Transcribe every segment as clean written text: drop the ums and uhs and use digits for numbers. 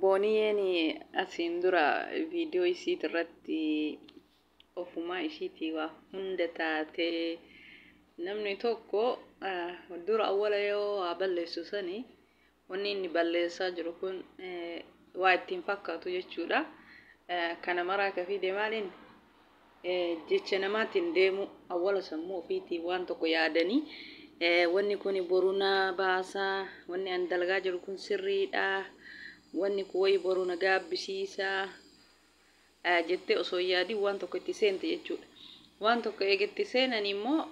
Booniyeen asiin dura viidiyoo isiit irratti ofumaa ishiitii waa hunda taatee namni tokko dura awwala yoo waa balleessu sani wanni inni balleessaa jiru kun waa ittiin fakkaatu jechuudha. Kana maraa ka fide maaliin jecha namaatiin deemu awwala sammuu ofiitiin waan tokko yaadanii wanni kun boru na baasa, wanni ani dalagaa jiru kun sirriidha, wanni kun wayi boru na gaabbisiisa jettee osoo hin yaadin waan tokko itti seente jechuudha. Waan tokko eega itti seenan immoo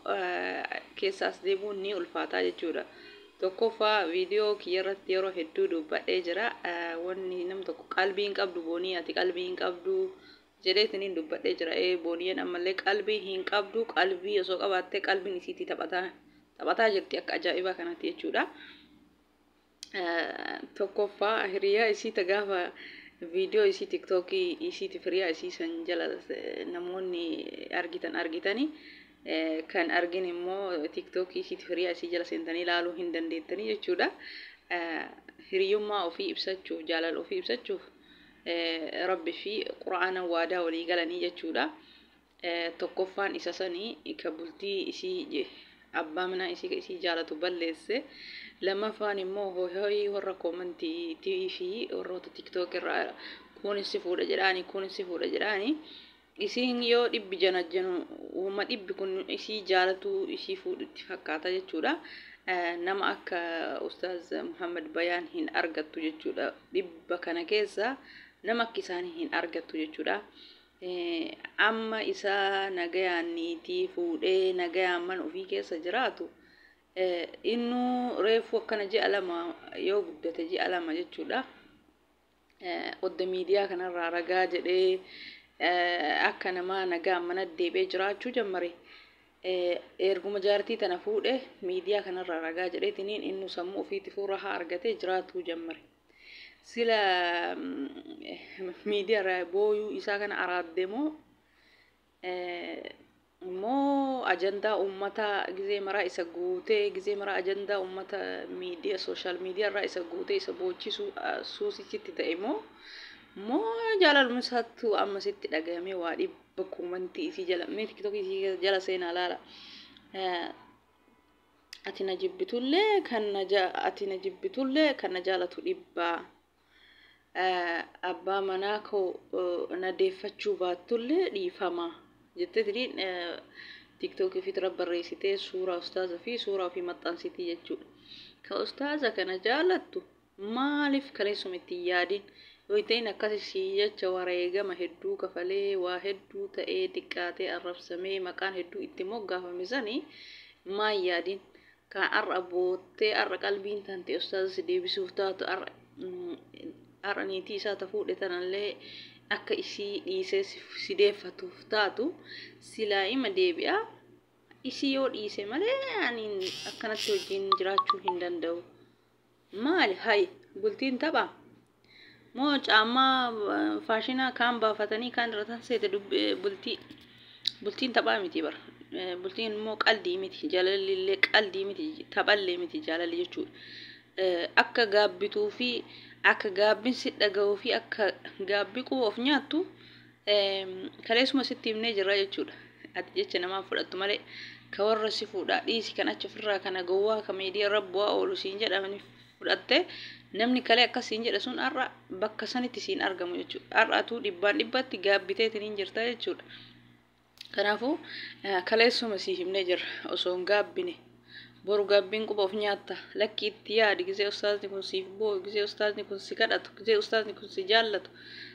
keessa as deebi'uun ni ulfaataa jechuudha. Tokkoffaa viidiyoo kiyya irratti yeroo hedduu dubbadhee jira. Wanni nam tokko qalbii hin qabdu boonii ati qalbii hin qabdu jedheetiniin dubbadhee jira. Ee booniyeen ammallee qalbii hin qabdu qalbii osoo qabaattee qalbiin isiitii taphataa taphataa jirti akka ajaa'ibaa kanatti jechuudha. Tokkoffaa hiriyaa isii ta gaafa viidiyoo isii tiktookii isiitiif hiriyaa isii san jala namoonni argitan argitani kan argin immoo tiktookii isiitiif hiriyaa isii jala seentanii ilaaluu hin dandeettanii jechuudha. Hiriyummaa ofii ibsachuuf jaalala ofii ibsachuuf rabbi fi qura'aana waadaa walii galanii jechuudha. Tokkoffaan isa sanii ka bultii isii abbaa manaa isii ka isii jaalatu balleesse. Lammaffaan immoo hoyi warra koomantii fi warroota tiktook irraa kunis si fuudha jedhaani kunis si fuudha jedhaani. Isiin yoo dhibbi janajjanu uuma dhibbi kun isii jaalatu isii fuudhu itti fakkaata jechuudha. Nama akka Ustaaz Muhammad Bayaan hin argattu jechuudha. Dhibba kana keessa nama akka isaanii hin argattu jechuudha. Amma isaa nagayaan niitii fuudhee nagayaan mana ofii keessa jiraatu innuu reefuu akkana ji'a 2 yoo guddate ji'a 2 jechuudha. Odda miidiyaa kanarraa ragaa jedhee akka namaa nagaan mana deebi'ee jiraachuu jammare. Erguma jaartii tana fuudhe miidiyaa kanarraa ragaa jedheetiniin innuu sammuu ofiitifuu rahaa argatee jiraatuu jammare. Sila miidiyaa irraa booyuu isaa kana araadde moo immoo ajandaa uummataa gizee maraa isa guutee gizee maraa ajandaa uummata miidiyaa sooshaal miidiyaa irraa isa guutee isa boochisuu suusichitti ta'e moo moo jaalaluma isaattu amma sitti dhagayamee waa dhibba koomantii isii jala mee tiktookii isii jala seenaa laala. Ati na jibbitullee kan na ati na jibbitullee kan na jaalatu dhibbaa. Abbaa manaa koo na deeffachuu baattullee dhiifama jetteetiniin tiktookii ofiitirra barreessitee suuraa ustaaza fi suuraa ofii maxxansitii jechuudha. Ka ustaaza kana jaalattu maaliif kaleessuma itti hin yaadin? Yoo hin ta'in akkasi sii jecha wareegama hedduu kafalee waa hedduu ta'ee xiqqaatee arrabsamee maqaan hedduu itti moggaafame sani maa hin yaadin? Kan har'a boottee har'a qalbiin tante ustaaza si deebisuuf taatu har'a har'a niitii isaa ta fuudhe tanallee akka isii dhiisee si deeffatuuf taatu silaa ima deebi'a. Isii yoo dhiise malee ani akkanatti wajjin jiraachuu hin danda'u. Maali hay bultiin tapha? Moo caammaa faashinaa kaan baafatanii kaan irra tanseete bultii bultiin taphaa miti bara. Bultiin immoo qaldii miti jaalalli illee qaldii miti taphallee miti jaalalli jechuudha. Akka gaabbituu fi akka gaabbiin si dhaga'uu fi akka gaabbii quba of nyaattu kaleessuma sitti himnee jirra jechuudha. Ati jecha namaa fudhattu malee ka warra si fuudhaa dhiisi kan achi ofirraa kana gowwaa ka miidiyaa irra bu'aa oolu siin jedhamanii fudhatte namni kalee akkas siin jedhe sun har'a bakka sanitti siin argamu jechuudha. Har'a atuu dhibbaan dhibbatti gaabbiteetiin jirta jechuudha. Kanaafuu kaleessuma sii himnee jirra osoo hin gaabbine. Boru gaabbiin quba of nyaatta. Lakki itti yaadi gizee ustaazni kun siif boo'u, gizee ustaazni kun si kadhatu, gizee ustaazni kun si jaallatu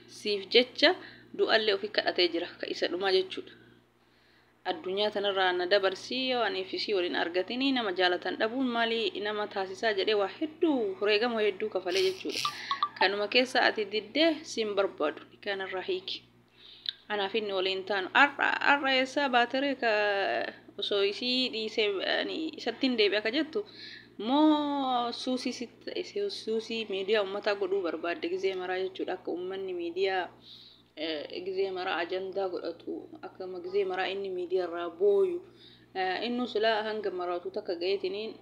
siif jecha du'allee ofi kadhatee jira ka isa dhumaa jechuudha. Addunyaa tanarraa na dabarsii yoo anii fi isii waliin argatinii nama jaalatan dhabuun maalii nama taasisaa jedhee waa hedduu wareegama hedduu kafalee jechuudha. Kanuma keessa ati diddee siin barbaadu kanarraa hiiki. Anaaf inni waliin taanu har'a har'a eessaa baateree ka osoo isii dhiisee ani isatti hin deebi'a ka jettu moo suusii sitti ta'e suusii miidiyaa uummataa godhuu barbaadde gizee maraa jechuudha akka uummanni miidiyaa gizee maraa ajandaa godhatu akka gizee maraa inni miidiyaa irraa booyu innuu silaa hanga maraatu takka ga'eetiniin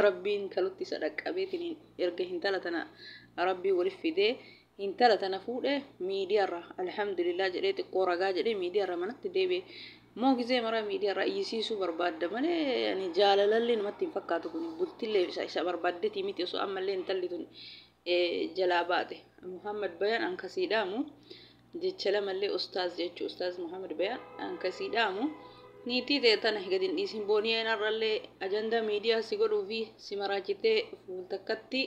rabbiin kalutti isa dhaqqabeetiniin erga hintala tana Rabbii waliif fidee intala tana fuudhe miidiyaarra alhamdulillah jedhee xiqqoo ragaa jedhee miidiyaarra manatti deebi'e. Moo gizee maraa miidiyaarra iyyisiisuu barbaadda malee ani jaalalallee namatti hin fakkaatu kun bultillee isa barbaaddetii miti osoo ammallee intalli tun jalaa baate. Muhammad Bayaan ankasii dhaamu jecha lamallee ustaaz jechuu ustaaz Muhammad Bayaan ankasii dhaamu. Niitii ta'e tana gadi hin dhiisin booniyeen har'allee ajandaa miidiyaa si godhuu fi si maraachitee fuultakkatti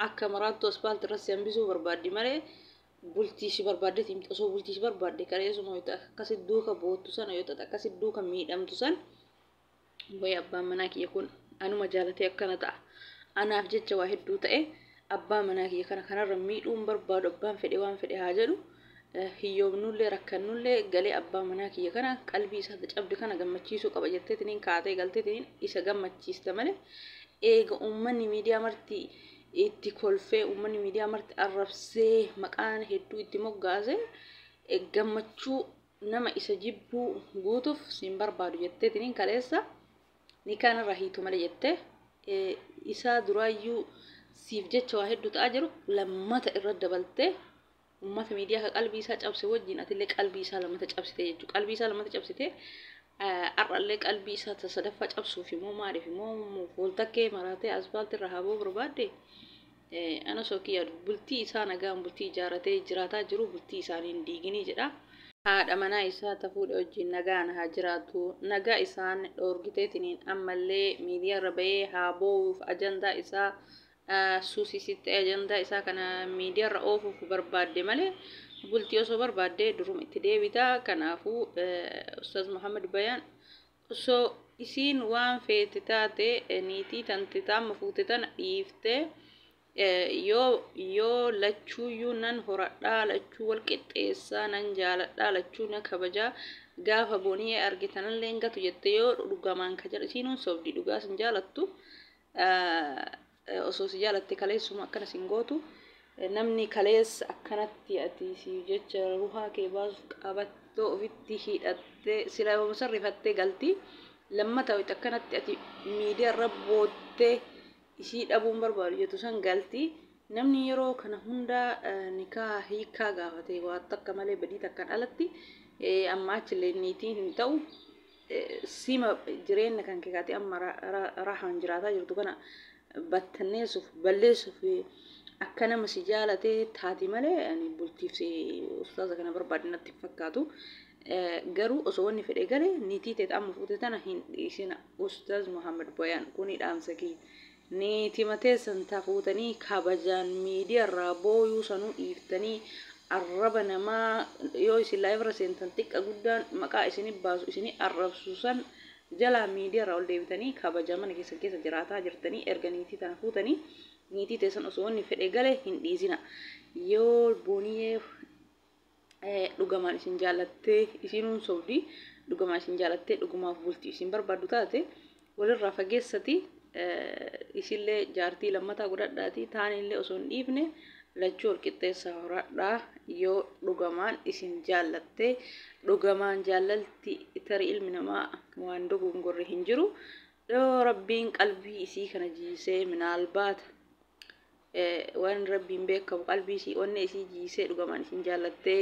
akka maraattu aspaaltii irra si hambisuu barbaaddi malee bultii si barbaaddeeti miti osoo bultii si barbaadde kaleessuma yoo ta'e akkasi duuka boottu sana yoo ta'e akkasi duuka miidhamtu san wayi abbaan manaa kiyya kun anuma jaalatee akkana ta'a anaaf jecha waa hedduu ta'e abbaa manaa kiyya kana kanarra miidhuun barbaadu abbaan fedhe waan fedhe haa jedhu hiyyoomnullee rakkannullee galee abbaa manaa kiyya kana qalbii isaa cabde kana gammachiisuu qaba jetteetiniin kaatee galteetiniin isa gammachiista malee eega uummanni miidiyaa marti itti kolfee uummanni miidiyaa marti arrabsee maqaan hedduu itti moggaase gammachuu nama isa jibbuu guutuuf siin barbaadu jetteetiniin kaleessa nikaan irraa hiitu malee jettee isaa duraayyuu siif jecha waa hedduu ta'aa jiru lammata irra dabaltee uummata miidiyaa ka qalbii isaa cabse wajjin atillee qalbii isaa lammata cabsite jechuudha. Qalbii isaa lammata cabsite har'allee qalbii isaa sadaffaa cabsuuf immoo maaliif immoo fuultakkee maraatee asfaaltii irra haboo barbaadde ana soo kiyya bultii isaa nagaan bultii ijaaratee jiraataa jiru bultii isaanii hin diiginii jedha. Haadha manaa isaa ta fuudhe wajjin nagaan haa jiraatu. Nagaa isaan dhoorgiteetiniin ammallee miidiyaa irra bahee haa boo'uuf ajandaa isaa suusisitti ajandaa isaa kana miidiyaa irra oofuuf barbaadde malee bultii osoo barbaadde duruma itti deebita. Kanaafuu Ustaaz Muhammad Bayaan osoo isiin waan feete taate niitii tante taamma fuute tana dhiiftee yoo lachuuyyuu nan horadhaa lachuu wal qixxeessaa nan jaaladhaa lachuu na kabajaa gaafa booniyee argitanallee hin gatu jette yoo dhugamaan ka jedhu isiinuun sobdi dhugaa sin jaalattu osoo si jaalatte kaleessuma akkana sin gootu namni kaleessa akkanatti ati si jecha ruhaa kee baasuuf qabattoo ofitti hidhattee sila sarrifattee galti lammata akkanatti ati miidiyaa irra boottee isii dhabuun barbaadu jettu san galti namni yeroo kana hunda nikaa hiikaa gaafate waa takka malee badii takkaan alatti amma achillee niitiin hin ta'u sima jireenya kan kee kaatee amma rahaan jiraataa jirtu kana battanneessuuf balleessuuf akka nama si jaalatee taati malee ani bultiif si ustaaza kana barbaade natti hin fakkaatu. Garuu osoo wanni fedhe gale niitii teet amma fuute tana hin dhiisina ustaaz Muhammad Bayaan kuni dhaamsa kiyya. Niitii mateessan ta fuutanii kabajaan miidiyaa irraa booyuu sanuu dhiiftanii arraba namaa yoo isin laayifra seentan xiqqa guddaan maqaa isinii baasu isinii arrabsu san jalaa miidiyaa irraa ol deebitanii kabajaa mana keessan keessa jiraataa jirtanii erga niitii tana fuutanii niitii teessan osoo wanni fedhe gale hin dhiisina. Yoo booniyee dhugamaan isin jaalattee isinuun sobdi dhugamaan isin jaalattee dhugumaaf bultii isin barbaaddu taate walirraa fageessati isillee jaartii lammataa godhadhaati taanillee osoo hin dhiifne lachuu wal qixxeessaa horadhaa yoo dhugamaan isin jaallattee dhugamaan jaalalti tarii ilmi namaa waan dogongorre hin jiru yoo rabbiin qalbii isii kana jiisee minaalbaata waan rabbiin beekamu qalbii isii onnee isii jiisee dhugamaan isin jaallattee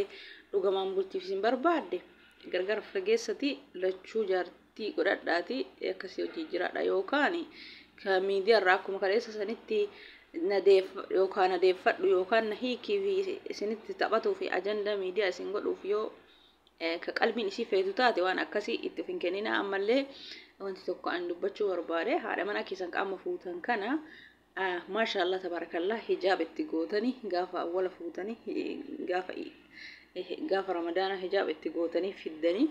dhugamaan bultiif isin barbaadde gargar fageessati lachuu jaartii godhadhaati akkasii hojii jiraadha yookaan ka miidiyaa irraa akkuma kaleessa sanitti yookaan na deeffadhu yookaan na hiikii fi isinitti taphatuu fi ajandaa miidiyaa isin godhuuf yoo ka qalbiin isii feetu taate waan akkasii itti of hin kenninaa ammallee wanti tokko ani dubbachuu barbaade haadha manaa keessan qaama fuutan kana maashaallah tabarakallah hijaab itti gootanii gaafa awwala fuutanii gaafa ramadaana hijaab itti gootanii fiddanii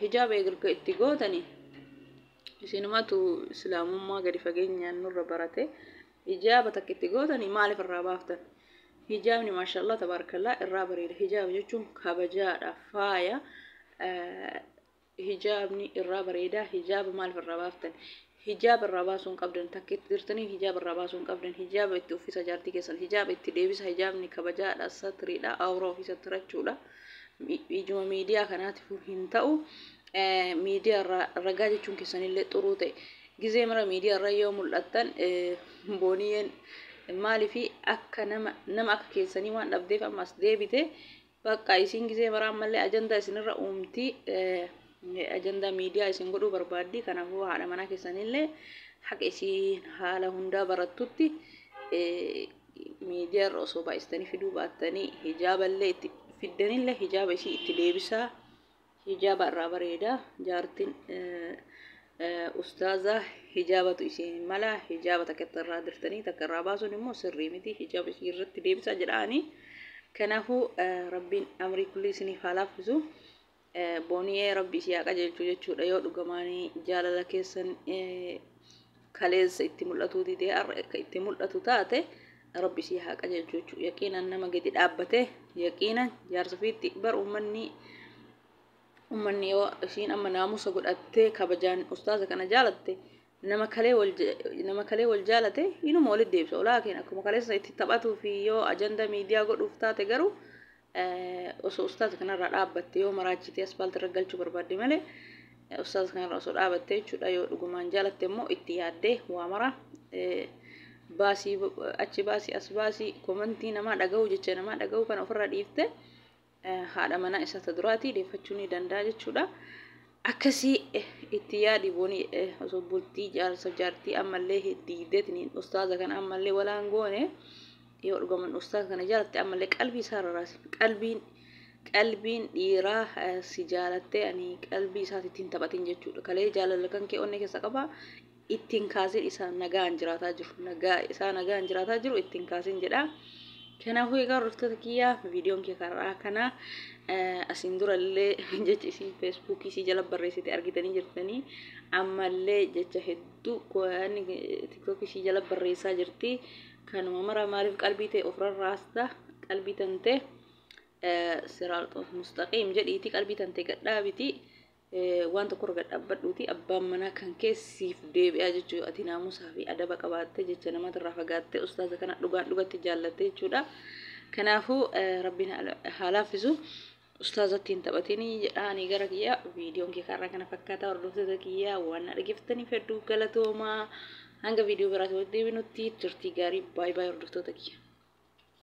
hijaaba erga itti gootanii isinumatu islaamummaa gadi fageenyaan nurra barate hijaaba takka itti gootanii maaliif irraa baaftan hijaabni maashaallah tabarakallah irraa bareeda hijaaba jechuun kabajaadha faaya hijaabni irraa bareeda hijaaba maaliif irraa baaftan hijaaba irraa baasuu hin qabdan takka itti dirtanii hijaaba irraa baasuu hin qabdan hijaaba itti uffisa jaartii keessan hijaaba itti deebisa hijaabni kabajaadha satriidha awraa ofii sattirachuudha ijuma miidiyaa kanaatiif hin ta'u miidiyaa irraa ragaa jechuun keessanillee xuruu ta'e gizee mara miidiyaa irra yoo mul'attan booniyeen Maaliifi akka nama akka keessanii waan dhabdeef ammas deebite. Bakka isin gisee maraa ammallee ajandaa isinirra uumti, ajandaa miidiyaa isin godhuu barbaaddi. Kanaafuu haadha manaa keessanillee haqa isiin haala hundaa barattutti miidiyaa irra osoo baay'istanii fiduu baattanii, hijaaballee itti fiddanillee hijaaba isii itti deebisaa. Hijaaba irraa bareeda. Jaartiin ustaaza hijaabatu isiin mala. Hijaaba takka irraa dirtanii takka irraa baasuun immoo sirrii miti. Hijaaba isii irratti deebisaa jedhaanii. Kanaafuu Rabbiin amrii kulli isiniif haa laaffisu. Booniyee, Rabbi isii haa qajeelchu jechuudha. Yoo dhugamaanii jaalala keessan kaleessa itti mul'atuu didee har'a akka itti mul'atu taate, Rabbi isii haa qajeelchu jechuudha. Yaqiinan nama gadi dhaabbate, yaqiinan jaarsa ofiitti bar uummanni yoo isiin amma naamusa godhattee kabajaan ustaaza kana jaalatte, nama kalee wal jaalate inuma walitti deebisa. Olaa keenya akkuma kaleessa itti taphatuu fi yoo ajanda miidiyaa godhuuf taate garuu osoo ustaaza kanarraa dhaabbatte, yoo maraachitee aspaaltii irra galchuu barbaadde malee, ustaaza kanarraa osoo dhaabatte jechuudha. Yoo dhugumaan jaalatte immoo itti yaaddee waa mara baasii achi baasii as baasii, komantii namaa dhaga'uu, jecha namaa dhaga'uu kana ofirra dhiifte haadha manaa isa ta duraatii deeffachuu ni danda'a jechuudha. Akkasii itti yaadi booni. Osoo bultii jaarsa jaartii ammallee diigdeetiin ustaaza kana ammallee walaan goone, yoo dhugaman ustaaza kana jaalatte ammallee qalbii isaa rarraasi. Qalbiin dhiiraa si jaalattee ani qalbii isaati ittiin taphatin jechuudha. Kalee jaalala kan kee onnee keessa qaba ittiin kaasin. Isaa nagaan jiraataa jiru, nagaa isaa nagaan jiraataa jiru ittiin kaasin jedha. Kanaafuu egaa hordoftoota kiyyaa, viidiyoon kee karaa kana asiin durallee jecha isin Feesbuukii isii jala barreessite argitanii jirtanii. Ammallee jecha hedduu TikTokii isii jala barreessaa jirti. Kanuma mara maaliif qalbii ta'e of rarraasta? Qalbii tantee siraat mustaqiim jedhiiti, qalbii tantee gadhaabiti, waan tokko irra gadhaabbadhuuti, abbaan manaa kan kee siif deebi'aa jechuudha. Ati naamusaa fi adaba qabaattee, jecha namaatirraa fagaattee, ustaaza kana dhugaan dhugatti jaallatte jechuudha. Kanaafuu Rabbiin haa laaffisu. Ustaazatti hin taphatinii jedhaanii gara kiyya. Viidiyoon kee karraa kana fakkaata. Hordoftoota kiyya, waan na dhaggeeffataniif hedduu galatoomaa. Hanga viidiyoo biraatti walitti deebinutti turtii gaarii. Baay'ee baay'ee hordoftoota kiyya.